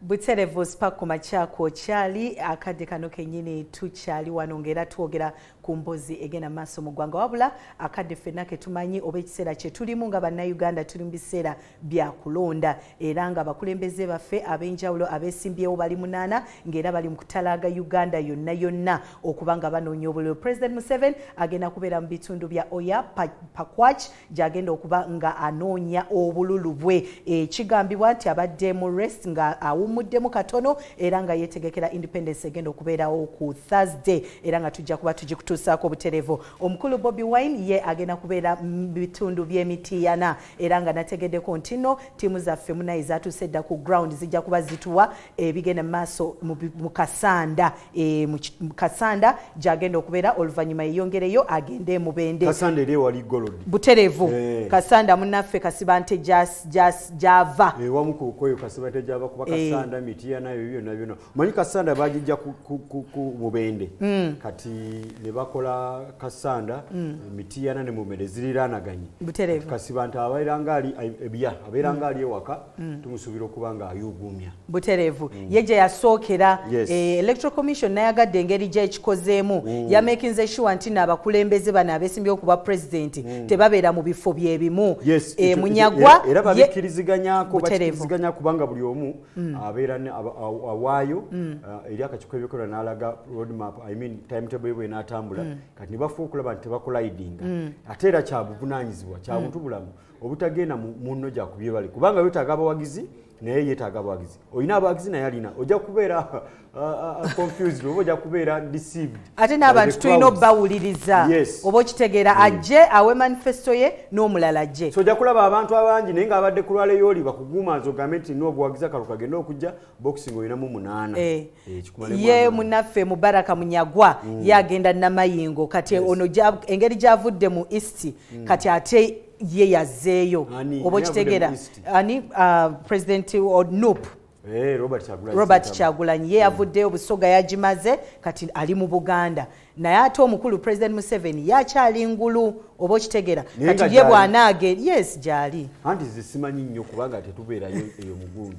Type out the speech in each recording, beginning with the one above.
Buterevu Spark ku makyako kyali akadde kano kennyini tukyali wano ng'era twogera ku mbozi egenda maaso mu ggwanga. Wabula akadde ffenna ke tumanyi oba ekiseera kye tulimu nga Bannayuganda, tuli mu biseera bya kulonda, era nga abakulembeze baffe ab'enjawulo abeesimbyewo bali munaana, ng'era bali mu kutalaaga Uganda yonna yonna okuba nga banoonya obululu. President Museveni agenda kubeera mu bitundu bya Oya Pakwach, gy'agenda okuba nga anoonya obululu bwe. Kigambibwa nti abadde mu rest, nga awummuddemu katono, era nga yeetegekera independence egenda okubeerawo ku Thursday, era nga tujja kuba tugikutuusaako obutereevu. Omukulu Bobi Wine ye agenda kubeera mu bitundu by'emitiyana, era nga nategeddeko nti nno ttiimu zaffe munaye zatuuse dda ku ground, zijja kuba zituwa ebigenda mu maaso mu Kasanda, mu Kasanda gy'agenda okubeera. Oluvannyuma yeyongereyo agende Mubende. Kasanda eri ewali Golodi. Butereevu. Kasanda munnaffe Kasibante gyava. Ewamu kweyo Kasibante gyava, kuba Kasanda, Mitiyana, ebyo byonna byonna omanyi Kasanda bagijja ku Mubende. Kati ne bakola Kasanda, Mitiyana ne Mubende ziriraanaganye. Kasibante abeera nga ali ebya abeera nga ali ewaka, tumusuubira okuba nga ayugumya. Butereevu, ye gye yasookera. Electoral Commission nayagadde engeri gyekikozeemu, yamakinze sure nti n'abakulembeze bano abeesimbyewo kuba pulezidenti tebabeera mu bifo byebimu. Munyagwa era babikkiriziganyako. Bakikiriziganya kubanga buli omu abeera awaayo eri akakiiko ebyokola n'alaga roadmap, I mean timetable ye bwenaatambula. Kati ne bafuba okulaba nti tebakolidinga. Ate era kyabuvunaanyizibwa kya buntu bulamu obutagenda munno gyakubye bali, kubanga wetaaga abawagizi naye yeetaaga abawagizi, olina abawagizi naye alina, ojja kubeera confused oba ojja kubeera deceived. Ate n'abantu tulina obbawuliriza, oba okitegeera, ajje awe manifesto ye n'omulala ajje. So ojja kulaba abantu abangi naye ng'abadde ku lwaleyo oli bakugumanza ogambe nti nina obuwagizi, akalulu kagenda okujja boxing olinamu munaana. Ye munnaffe Mubaraka Munyagwa ye agenda Namayingo. Kati ono engeri gyavudde mu East, kati ate ye yazzeeyo, oba okitegeera, ani, president NUP. Robert Kyagulanyi ye yavuddeyo Busoga, yagimaze, kati ali mu Buganda. Naye ate omukulu President Museveni yakyali ngulu, oba okitegeera, kati ye bwanaage, yes, gyali. Anti ze simanyi nnyo kubanga tetubeerayo eyo mugundi.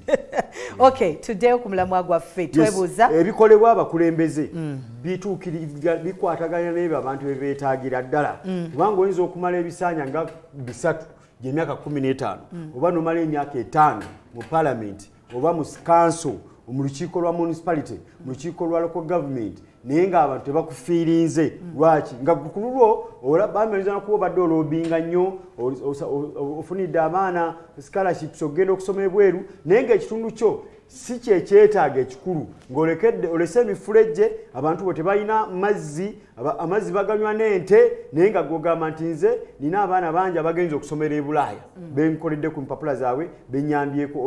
Okay, tuddeyo ku mulamwa gwaffe, twebuuza ebikolebwa abakulembeze bituukiriza, bikwatagana n'ebyo abantu bye beetaagira ddala? Kubanga oyinza okumala ebisaanya nga 3 gyemyaka 15, oba nomala emyaka 5 mu palamenti oba mu council, mu lukiiko lwa municipality, mu lukiiko lwa local government, naye ng'abantu tebakufiirinze. Lwaki? Nga ku lulwo bamaliza nakuba obadde olobinga nnyo, ofunidde abaana scholarships okugenda okusoma ebweru, naye ng'ekitundu kyo si kyekyetaaga ekikulu, ng'olekedde olese emifulejje, abantu bwe tebalina mazzi, amazzi baganywa n'ente, naye nga gwogamba nti nze nina abaana bangi abagenza okusomera e Bulaaya, benkoledde ku mpapula zaabwe, benyambyeko,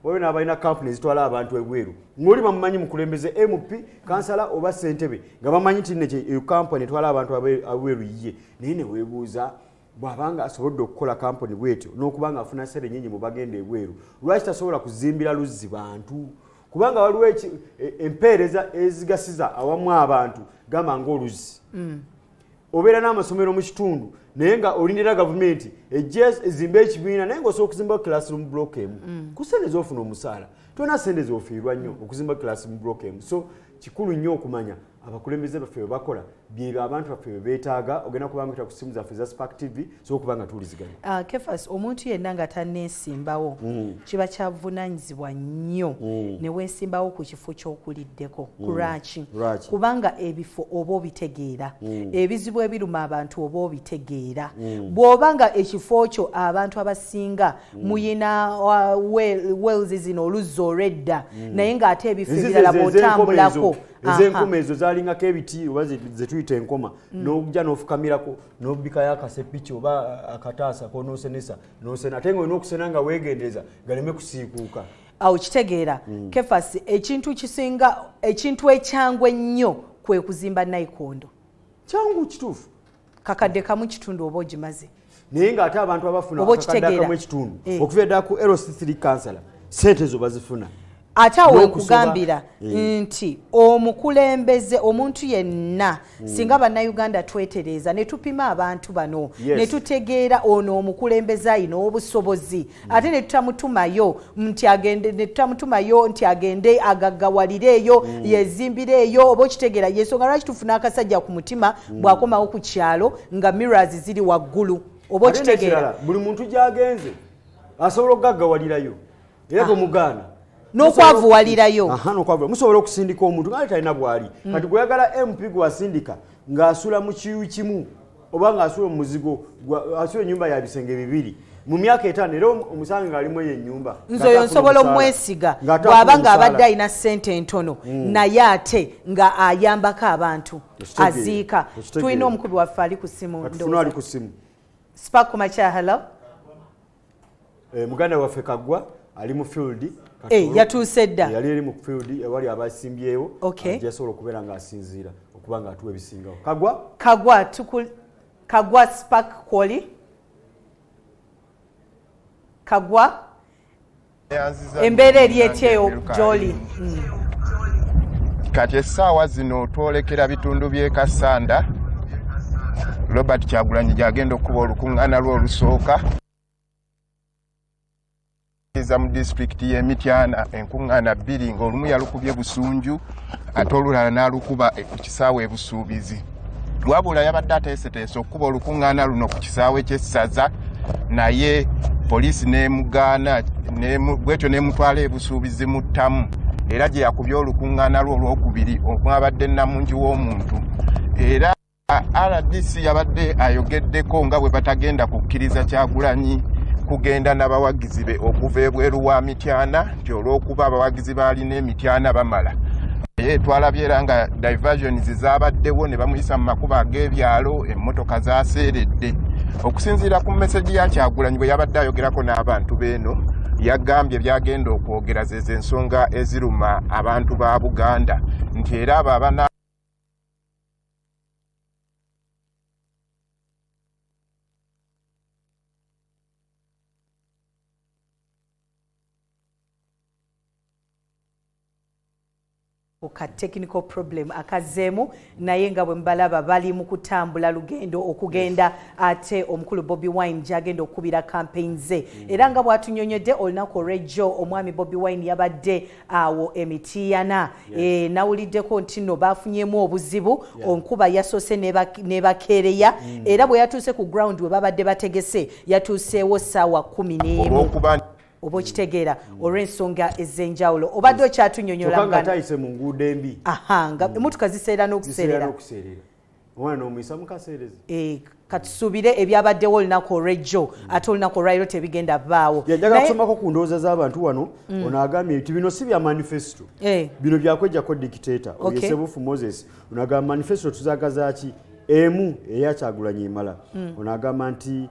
oba n'abalina kampuni ezitwala abantu ebweru, ng'oli bamumanyi mukulembeze, MP, kansala oba ssentebe, nga bamanyi nti nno kampuni etwala abantu abweru yiye. Naye ne weebuuza, bw'abanga asobodde okukola kampuni bwetyo n'okuba nga afuna ssente nyingi mu bagenda ebweru, lwaki tasobola kuzimbira luzzi bantu? Kubanga waliwo empeereza ezigasiza awamu abantu, gamba ng'oluzzi. Obeera n'amasomero mu kitundu, naye nga olindira gavumenti ejje ezimbe ekibiina, naye ng'osobola okuzimba classroom block emu ku ssente z'ofuna omusaala. Tolina ssente z'ofiirwa nnyo okuzimba classroom block emu. So kikulu nnyo okumanya abakulembeze baffe bwe bakola byebyo abantu baffe bwe beetaaga. Ogenda kubanga ku simu zaffe za Spark TV, so okuba nga tuwuliziganya. Kefas, omuntu yenna nga tanneesimbawo, kiba kyavunanyizibwa nnyo ne weesimbawo ku kifo ky'okuliddeko. Kulwaki? Lwaki? Kubanga ebifo oba obitegeera, ebizibu ebiruma abantu oba obitegeera. Bw'oba nga ekifo kyo abantu abasinga muyina wells zino, oluzzi olw'edda, naye ng'ate ebifo Enzizi ebirala ezo bw'otambulako ez'enkoma ezo zalingako ebiti oba ze tuyita enkoma, n'ojja n'ofukamirako n'obikayo akasepiki oba akataasa konosenesa nosena, ate nga olina okusena nga weegendereza galeme kusiikuuka. Awo kitegeera, Kefasi, ekintu kisinga, ekintu ekyangu ennyo kwe kuzimba nayikondo. Kyangu, kituufu. 1.5 oba ogimaze. Naye ng'ate abantu abafuna Oba akakadde okitegeera. akamu ekitundu okuva eddala ku LC3 kansala, sente ezo bazifuna. Ate awo nkugambira nti omukulembeze omuntu yenna singa bannayuganda twetereeza ne tupima abantu bano ne tutegeera ono omukulembeze ayina obusobozi, ate ne tutamutumayo nti agende, ne tutamutumayo nti agende agaggawalireeyo, yezimbireeyo, oba okitegeera. Yensonga lwaki tufuna akasajja ku mutima bw'akomawo ku kyalo nga mirrors ziri waggulu, oba okitegeera. Buli muntu gy'agenze asobola okugaggawalirayo era tomugaana. N'okwavuwalirayo. N'okwavuwalirayo. Musobola okusindika omuntu nga talina bw'ali. Kati gweyagala MP gw'asindika ng'asula mu kiyu kimu oba ng'asula mu muzigo, asula ennyumba ya bisenge bibiri mu myaka 5, era omusange ng'alimu eyo ennyumba. Nze oyo nsobola omwesiga bw'aba ng'abadde alina ssente entono, naye ate nga ayambako abantu, aziika. Tulina omukubi waffe ali ku ssimu. Tufuna ali ku ssimu. Spark Kumakya, hello. Muganda waffe Kaggwa ali mu field. Yatuuse dda. Yali eri mu field ewali abasimbyewo. Asobola okubeera ng'asinziira okuba ng'atuwa ebisingawo. Kaggwa? Kaggwa, Kaggwa Spark Kwoli. Kaggwa, embeera eri etyeyo gy'oli? Kati essaawa zino twolekera bitundu by'e Kassanda. Robert Kyagulanyi gy'agenda okukuba olukuŋŋaana lwe olusooka mu disitulikiti y'e Mityana, enkuŋŋaana 2, ng'olumu yalukubye Busunju ate olulala n'alukuba ku kisaawe e Busuubizi. Wabula yabadde ateeseteese okukuba olukuŋŋaana luno ku kisaawe ky'essaza, naye poliisi n'emugaana, bwetyo n'emutwala e Busuubizi mu ttamu, era gye yakubye olukuŋŋaana lwe olwokubiri omwabadde nnamungi w'omuntu. Era RDC yabadde ayogeddeko nga bwe batagenda kukkiriza Kyagulanyi kugenda n'abawagizi be okuva ebweru wa Mityana, nti olw'okuba abawagizi baalina emityana bamala. Naye twalabye era nga diversions zaabaddewo ne bamuyisa mu makubo ag'ebyalo, emmotoka zaaseeredde. Okusinziira ku meseji ya Kyagulanyi bwe yabadde ayogerako n'abantu b'eno, yagambye byagenda okwogera ze ensonga eziruma abantu ba Buganda, nti era abo abana ka technical problem akazeemu, naye nga bwe mbalaba bali mu kutambula lugendo okugenda ate omukulu Bobi Wine gy'agenda okukubira campaign ze. Era nga bw'atunyonyodde olunaku olw'ejjo omwami Bobi Wine yabadde awo emitiyana. Nawuliddeko nti nno baafunyemu obuzibu, onkuba yasoose n'ebakeereya, era bwe yatuuse ku ground we babadde bategese yatuuseewo ssaawa 11, oba okitegeera, olw'ensonga ez'enjawulo. Obadde okyatunyonyola nga tayise mu nguudo embi. Nga emmotoka ziseera n'okuseerera. Omwana n'omuyisa mu kaseerezi. Katusuubire ebyabaddewo olunaku olw'ejjo ate olunaku olwaliro tebigenda bbaawo. Njagala kusomako ku ndowooza z'abantu wano. Ono agambye nti bino si bya manifesto, bino byakwejjako dictator. Oyo Sebufu Moses. Ono agamba manifesto tuzaagaza ki? Emu eya Kyagulanyi emala. Ono agamba nti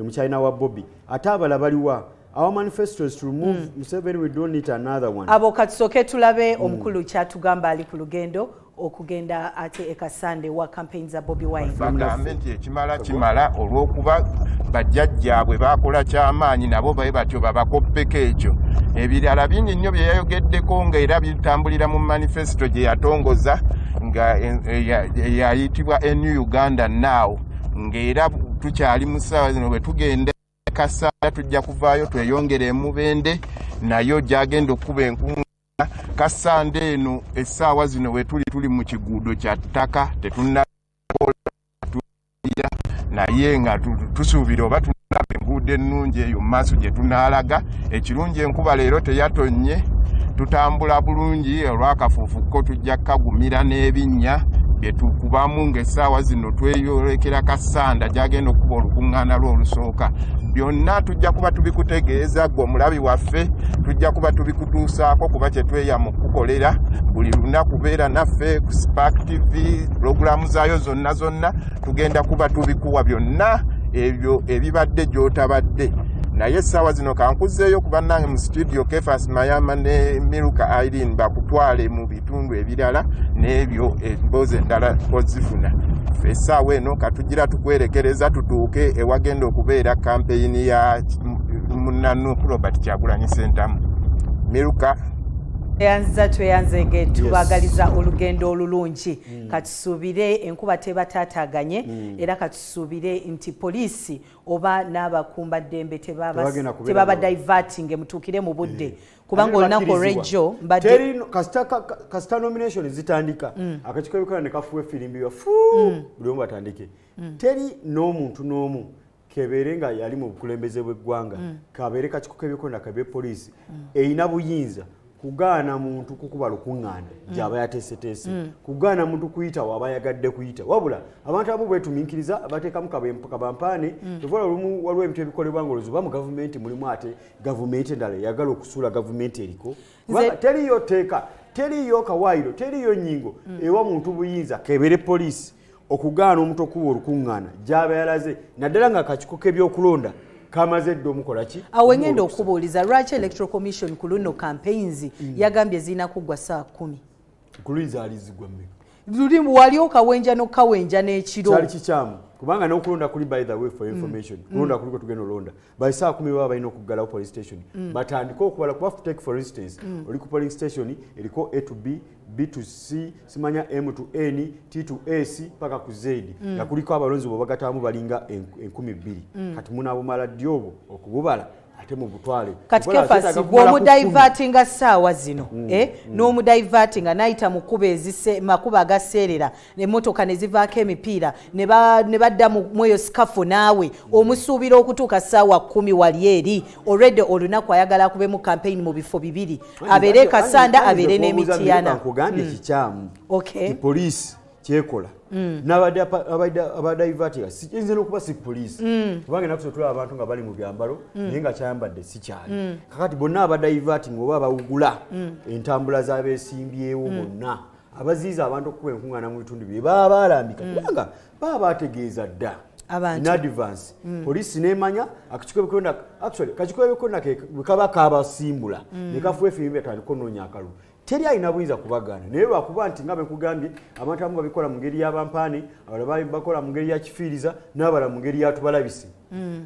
omukyalina wa Bobi ate abala baliwa. Our manifesto is to remove Museveni, we don't need another one. Abo katusooke tulabe omukulu kyatugamba ali ku lugendo okugenda ate e Kasande wa campaign za Bobi Wine. Bagambe nti ekimala kimala, olw'okuba bajjajjaabwe baakola kyamaanyi nabo babe batyo babakoppeko ekyo. Ebirala bingi nnyo bye yayogeddeko nga era bitambulira mu manifesto gye yatongoza nga yayitibwa A New Uganda Now, ng'era tukyali mu ssaawa zino bwe tugenda Kassanda tujja kuvaayo tweyongere emubende nayo gyagenda okukuba enkuŋŋaana. Kassanda eno essaawa zino we tuli tuli mu kiguudo kya ttaka, tetunnakola naye nga tusuubira oba tunalaba enguudo ennungi eyo mu maaso gye tunaalaga. Ekirungi enkuba leero teyatonnye, tutambula bulungi, olw'akafuufu ko tujja kukagumira n'ebinnya bye tukubamu ng'essaawa zino tweyolekera Kassanda gy'agenda okukuba olukuŋŋaana lwe olusooka. Byonna tujja kuba tubikutegeeza ggwe omulabi waffe, tujja kuba tubikutuusaako kuba kye tweyama okukukolera buli lunaku. Beera naffe ku Spark TV, pulogulaamu zaayo zonna zonna tugenda kuba tubikuwa byonna ebyo ebibadde gy'otabadde. Naye essaawa zino kankuzeeyo ku bannange mu studio, Kefas Mayama ne Miruka Irene bakutwale mu bitundu ebirala n'ebyo emboozi endala ozifuna. Ffe essaawa eno katugira tukwerekereza tutuuke ewagenda okubeera kampeyini ya munnanu Robert Kyagulanyi Ssentamu. Miruka. Tweyanza, tweyanzege, tubagaliza olugendo olulungi. Katusuubire enkuba tebataataganye, era katusuubire nti poliisi oba n'abakuumbaddembe Tebagenda kubeera tebaba nabo. diverting, mutuukire mu budde, kubanga Ate olunaku bakkirizibwa. olw'ejjo mbadde Teri no- kasita nomination zitandika, akakiiko k'ebikola ne kafuwa effirimbi fu, buli omu batandike. Teri n'omuntu n'omu, kebeere nga yali mu bukulembeze bw'eggwanga, kabeere kakiiko k'ebyokulonda, kabe poliisi, erina buyinza kugaana muntu kukuba lukuŋŋaana gy'aba yateeseteese, kugaana muntu kuyita waba yagadde kuyita. Wabula abantu abamu bwetumiikiriza, bateekamu kabampaane. Tovola olumu waliwo ebintu ebikolebwa nga olowooza oba mu gavumenti mulimu, ate gavumenti endala eyagala okusuula gavumenti eriko, kubanga teriyo tteeka, teriyo kawaayiro, teriyo nnyingo ewa muntu buyinza, kebeere poliisi, okugaana omuntu okuba olukuŋŋaana gy'aba yalaze, naddala nga akakiiko k'ebyokulonda kamaze dda omukola ki? Awo ngenda okubuuliza, lwaki Electoral Commission ku luno campaigns yagambye zirina kuggwa saa 10? Kuluyiza alizigwa mmeka? Luli wali okawenja n'okawenja n'ekiro. Kyali kikyamu, kubanga n'okulonda kuli, by the way, for information, kulonda kuli kwe tugenda olonda, by saa 10 baba balina okuggalawo police station, batandike okubala. Kuba take for instance, oli ku polling station eriko A to B, B to C, simanya M to N, T to S paka ku Z, nga kuliko abalonzi bwe bagataamu balinga 2000. Kati munaabumala ddi obwo okububala ate mubutwale? Kati Kubala Kefasi, kyetaaga kumala ku 10. bw'omudivertinga ssaawa zino, n'omudivertinga n'ayita mu kkubo makubo agaseerera, emmotoka ne zivaako emipiira ne badda mu eyo sikafu, naawe omusuubira okutuuka ssaawa 10 wali eri already olunaku ayagala akubemu campaign mu bifo bibiri, abeere Kasanda, abeere n'Emitiyana. Nkugambye kikyamu. Okay. Ti poliisi kyekola n'abadde abadivertinga kiyinza n'okuba si poliisi, kubanga ennaku zino tulaba abantu nga bali mu byambalo naye nga kyayambadde si kyali. Kakati bonna abadiverting oba abawugula entambula z'abeesimbyewo, bonna abaziyiza abantu okukuba enkuŋŋaana mu bitundu bye baba baalambika, kubanga baba bategeeza dda Abantu. in advance, poliisi nemanya, akakiiko k'ebyokulonda, actually kakiiko k'ebyokulonda bwe kaba kabasimbula ne kafuwa effirimbi atandika onoonya akalulu, teri alina buyinza kubagaana. Naye lwakuba nti nga bwekugambye, abantu abamu babikola mu ngeri y'abampaane, abalala bakola mu ngeri ya kifiiriza, n'abalala mu ngeri ya tubalabise,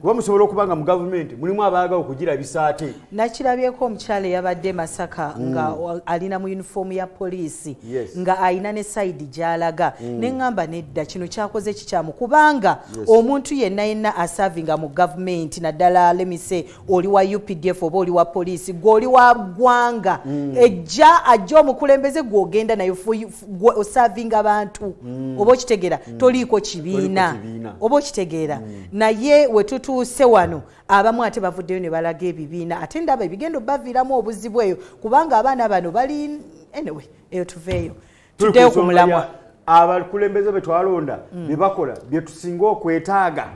kuba musobola okuba nga mu gavumenti mulimu abaagala okugirabisa ate. Nakirabyeko omukyala eyabadde e Masaka nga alina mu yunifoomu ya poliisi, nga alina ne side gy'alaga, neŋŋamba nedda, kino kyakoze kikyamu, kubanga omuntu yenna yenna aservinga mu gavumenti, naddala lemise oli wa UPDF oba oli wa poliisi, gwe oli wa ggwanga, ejja ajja omukulembeze gw'ogenda naye, gwe oservinga bantu, oba okitegeera, toliiko kibiina. Toliiko kibiina. Oba okitegeera. Naye wetutuuse wano, abamu ate bavuddeyo ne balaga ebibiina, ate ndaba ebigendo baviiramu obuzibu eyo, kubanga abaana bano bali, anyway, eyo tuveeyo. Tuli Tuddeyo ku ku nsonga mulamwa. Abakulembeze be twalonda bye bakola bye tusinga okwetaaga.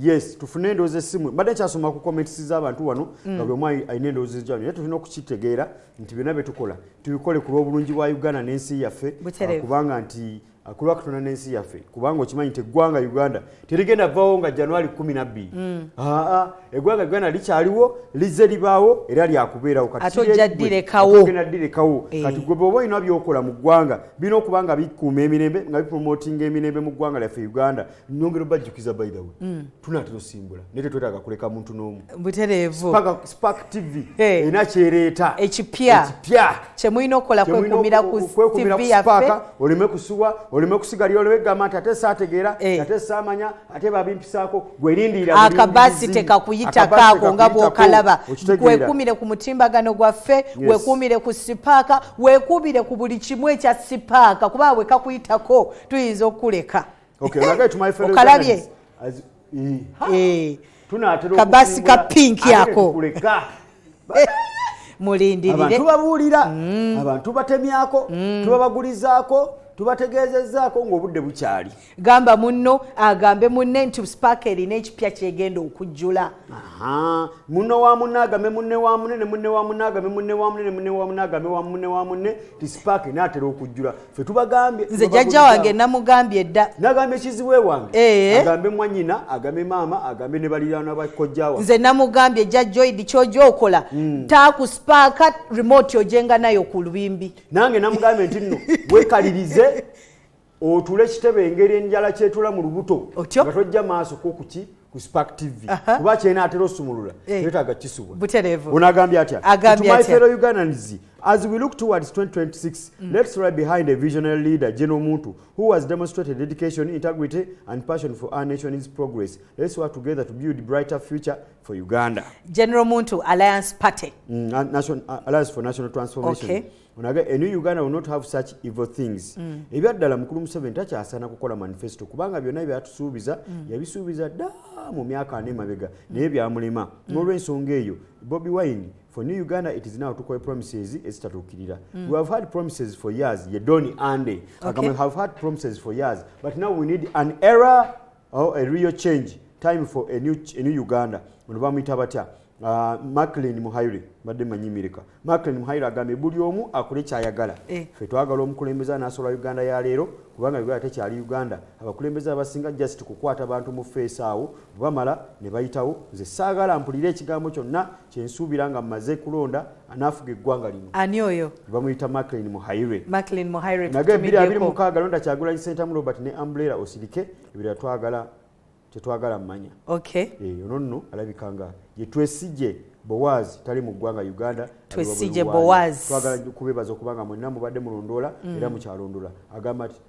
Yes, tufune endowooza essimu. Mbadde nkyasoma ku comments z'abantu wano nga buli omu alina endowooza ez'enjawulo, naye tulina okukitegeera nti byonna bye tukola tubikole ku lw'obulungi bwa Uganda n'ensi yaffe. Butereevu. Kubanga nti ku lwa Katonda n'ensi yaffe, kubanga okimanyi nti eggwanga Uganda terigenda vaawo nga January 12. Aa, eggwanga Uganda likyaliwo, lizze libaawo era lyakubeerawo. Kati Ate kiri ojja eri ggwe, ddirekawo. ate ogenda ddirekawo. Eh. Kati gwe bw'oba olina by'okola mu ggwanga, birina okuba nga bikuuma emirembe, nga bipromotinga emirembe mu ggwanga lyaffe Uganda. Nyongera obajjukiza, by the way, tunaatera osimbula, naye tetwetaaga kuleka muntu n'omu. Butereevu. Spark TV Eh. erina kyereeta Ekipya. Ekipya. Kyemulina okukola Kyemulina kwekumira ku kwekumira TV ku yaffe. Spark, oleme kusuwa, oleme kusigalira, oleme kugamba nti ate saategeera, Eh. ate saamanya, ate babimpisaako. Gwe lindirira Akabasi bulindirizi. tekakuyitako Akabasi ako nga tekakuyitako. bw'okalaba. Okitegeera. Weekuumire ku mutimbagano gwaffe, weekuumire ku Spark, weekuumire ku buli kimu ekya Spark, kuba bwe kakuyitako tuyinza okukuleka. Okay, onagaye to my fellow Okalabye? Ugandans, Eh. tunaatera Kabasi ka okusimbula, pink ate ako. tetukuleka. Mulindirire. Abantu babuulira, abantu batemyako, tubabagulizaako, tubategeezezaako ng'obudde bukyali. Gamba munno agambe munne nti Spark erina ekipya kyegenda okujjula. Aha, munno wa munne agambe munne wa munne, ne munne wa munne agambe munne wa munne, ne munne wa munne agambe wa munne wa munne ti Spark naatera okujjula. Ffe tubagambye. Nze jjajja wange namugambye dda. Nagambye kiziwe wange, Eh. agambe mwanyina, agambe maama, agambe ne baliraanwa bakojjawa. Nze namugambye, jjajja, kyojja okola taaku Spark remote ojenga nayo ku lubimbi. Nange namugambye nti nno weekalirize, otule kitebe engeri enjala kyetula mu lubuto, Otyo? nga tojja maaso kokuki ku Spark TV, Aha. kuba kyenaatera osumulula, Eh. twetaaga kisubwa. Butereevu. Ono agambye atya? Agambye To my atya? fellow Ugandans, As we look towards 2026, let's rally behind a visionary leader, General Muntu, who has demonstrated dedication, integrity, and passion for our nation's progress. Let's work together to build a brighter future for Uganda. General Muntu, Alliance Party. Alliance for National Transformation. Okay. Onaga, a new Uganda will not have such evil things. Ebyaddala mukulu Museveni takyasaana kukola manifesto kubanga byonna byatusuubiza yabisuubiza dda mu myaka 4 emabega naye byamulema. N'olw'ensonga eyo Bobi Wine, for new Uganda it is now to call promises ezitatuukirira. We have had promises for years, ye Doni Ande. Okay. We have had promises for years, but now we need an era or a real change. Time for a new Uganda. Ono bamuyita batya? Maclean Muhaire, badde manyimirika. Maclean Muhaire agambye buli omu akole kyayagala. Ffe twagala omukulembeze anaasobola Uganda ya leero kubanga Uganda tekyali Uganda. Abakulembeze abasinga just kukwata abantu mu face awo bamala ne bayitawo. Nze saagala mpulire ekigambo kyonna kye nsuubira nga mmaze kulonda anaafuga eggwanga lino. Ani oyo? Bamuyita Maclean Muhaire. Maclean Muhaire Nage tutumiddeko. 2026 londa Kyagulanyi Ssentamu Robert ne Umbrella osirike ebirala twagala tetwagala mmanya. Okay. Ono nno alabika nga ye Twesigye Boaz tali mu ggwanga Uganda. Twesigye Boaz. Twagala kubeebaza okubanga mwenna mubadde mulondoola era mukyalondoola. Agamba ati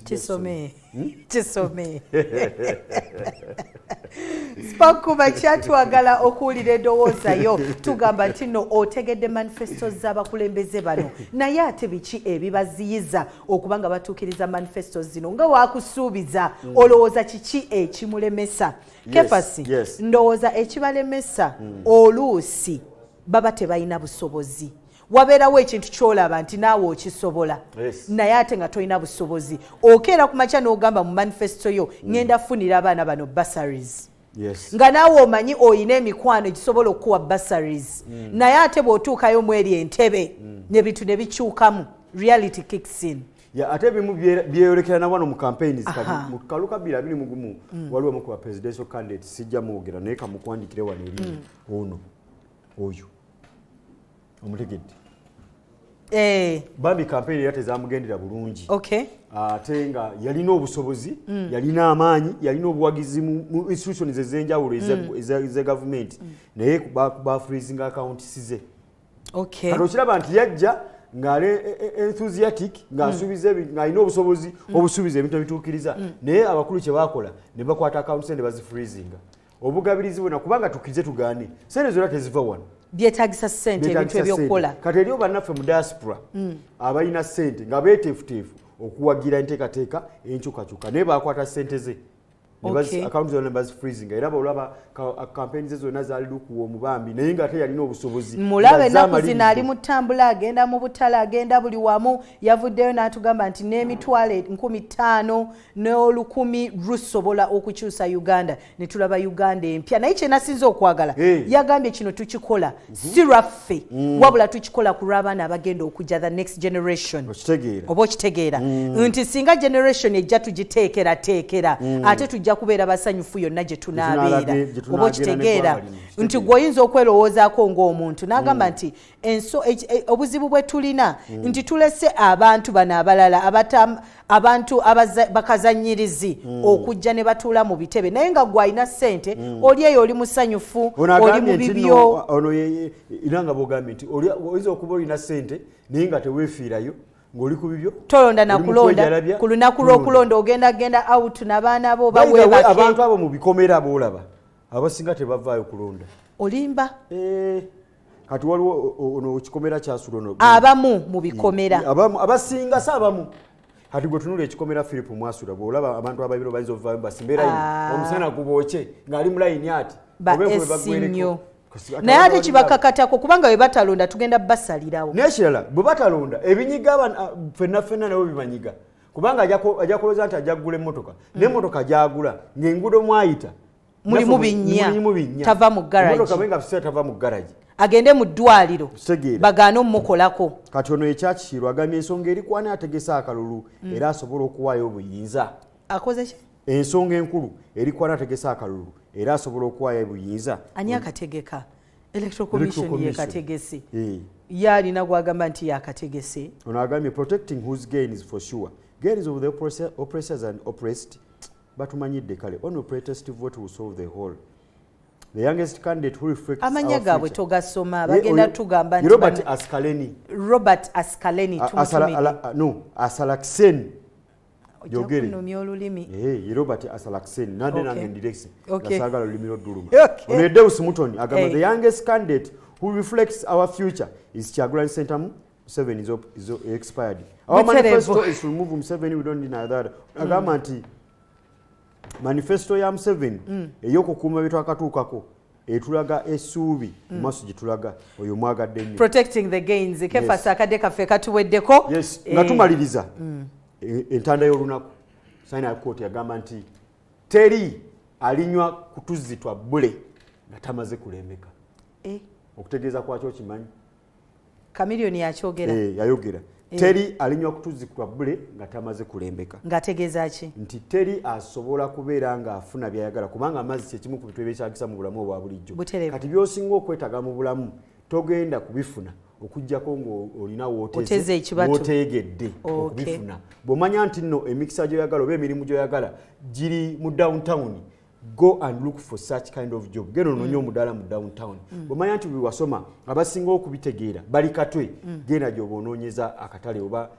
Kisome. Kisome. Spakuba kyatwagala okuwulira endowooza yo. Tugamba nti nno otegedde manifesto z'abakulembeze bano. Naye ate biki ebibaziyiza okuba nga batuukiriza manifesto zino nga wakusuubiza olowooza kiki ekimulemesa? Kefasi, ndowooza ekibalemesa oluusi baba tebalina busobozi. Wabeerawo ekintu ky'olaba nti naawe okisobola naye ate nga tolina busobozi. Okeera ku makya n'ogamba mu manifesto yo ngenda funira abaana bano bursaries. Nga naawe omanyi oyina emikwano egisobola okukuwa bursaries. Naye ate bw'otuukayo mu eri entebe n'ebintu ne bikyukamu, reality kicks in. Ate ebimu byeyolekera na wano mu campaigns kati mu kaluka 2021 waliwo omu ku ba presidential candidate sijja mwogera naye kamukwandikire wano erinnya ono oyo omutegedde. Bambi campaign era tezamugendera bulungi. Okay. Ate nga yalina obusobozi, yalina amaanyi, yalina obuwagizi mu institutions ez'enjawulo eza government naye ba freezing accounts ze. Okay. Kati okiraba nti yajja ng'ali enthusiastic ng'asuubiza ng'alina obusobozi obusuubiza ebintu ebituukiriza naye abakulu kye baakola ne bakwata accounts ne bazifreezinga. Obugabirizi bwonna kubanga tukkirize tugaane ssente zonna teziva wano. Byetagisa ssente ebintu ebyokukola. Kati eriyo bannaffe mu diaspora abalina ssente nga beeteefuteefu okuwagira enteekateeka enkyukakyuka naye baakwata ssente ze. Accounts zonna bazifreezinga era bw'olaba campaign ze zonna zaali lukuwa omubambi naye ng'ate yalina obusobozi. Mulabe ennaku zino ali mu ttambula agenda mu butale agenda buli wamu yavuddeyo n'atugamba nti n'emitwalo 5,000 n'olukumi lusobola okukyusa Uganda ne tulaba Uganda empya. Naye kye nasinze okwagala yagambye kino tukikola si lwaffe wabula tukikola ku lw'abaana abagenda okujja the next generation. Oba okitegeera nti singa generation ejja tugiteekerateekera ate tujja kubeera basanyufu yonna gye tunaabeera. Oba okitegeera nti gw'oyinza okwerowoozaako ng'omuntu n'agamba nti obuzibu bwe tulina nti tulese abantu bano abalala abantu bakazannyirizi okujja ne batuula mu bitebe naye nga gw'alina ssente oli eyo oli musanyufu oli mu bibyo. Ono era nga bw'ogambye nti oyinza okuba olina ssente naye nga teweefiirayo ng'oli ku bibyo tolonda na kulonda ku lunaku lw'okulonda ogenda genda out n'abaana bo baweebake. Abantu abo mu bikomera b'olaba abasinga tebavaayo kulonda. Olimba. Kati waliwo ono ekikomera kyasula ono abamu mu bikomera abasinga si abamu. Kati gwe tunula ekikomera Philip Mwasula bw'olaba abantu ababiri bayinza okuvaayo basimbe layini omusana gubooke ng'ali mu layini ati oba enkuba ebagwereko. Naye ate kibakakatako kubanga bwe batalonda tugenda basalirawo. N'ekirala bwe batalonda ebinyiga ffenna ffenna nabo bibanyiga kubanga ajja kulowooza nti ajja kugula emmotoka n'emmotoka gy'agula ng'enguudo mwayita mulimu binnya tava mu garage. Emmotoka bwe nga biseera tava mu garage agende mu ddwaliro bagaane omumukolako. Kati ono ekyakiirwa agambye ensonga eri kwani ategese akalulu era asobola okuwaayo obuyinza. Akoze ki? Ensonga enkulu eri kwani ategese akalulu era asobola okuwaayo obuyinza. Ani akategeka? Electoral Commission yekategese. Yalina gwagamba nti yakategese. Ono agambye protecting whose gain is for sure. Gains of the oppressors and oppressed batumanyidde kale. Only protest vote will solve the whole. The youngest candidate who reflects Amanya our gaabwe future. togasoma, bagenda tugamba Ye nti Robert Askaleni. Robert Askaleni, tumutumire. No, Asalaksen. Ojja Yogere. kunnumya olulimi. Eh, ye Robert Asalaksen. Nande nange ndirese. Ngasaagala olulimi lw'odduluma. Ono ye Deus Mutoni agamba the youngest candidate who reflects our future is Kyagulanyi Ssentamu. Museveni is expired. Our Butereevu. manifesto is to remove Museveni, we don't deny that. Agamba nti manifesto ya Museveni ey'okukuuma bye twakatuukako etulaga essuubi mu maaso gye tulaga, oyo mwagadde nnyo. Protecting the gains. Kefas, akadde kaffe katuweddeko. Yes, nga tumaliriza entanda y'olunaku, Sinai Court yagamba nti teri alinywa ku tuzzi twa bbule nga tamaze kulembeka. Okutegeeza kwakyo okimanyi? Chameleone yakyogera. Yayogera. Teri alinywa ku tuzzi twa bbule nga tamaze kulembeka. Ng'ategeeza ki? Nti teri asobola kubeera ng'afuna by'ayagala, kubanga amazzi kyekimu ku bintu ebyetaagisa mu bulamu obwa bulijjo. Kati by'osinga okwetaaga mu bulamu togenda kubifuna okuggyako ng'olina Oteze ekibatu. w'oteegedde okubifuna. Bw'omanya nti nno emikisa gy'oyagala oba emirimu gy'oyagala giri mu downtown, go and look for such kind of job. Genda onoonye omudaala mu downtown. Bw'omanya nti bwe wasoma abasinga okubitegeera bali Katwe, genda gy'oba onoonyeza akatale oba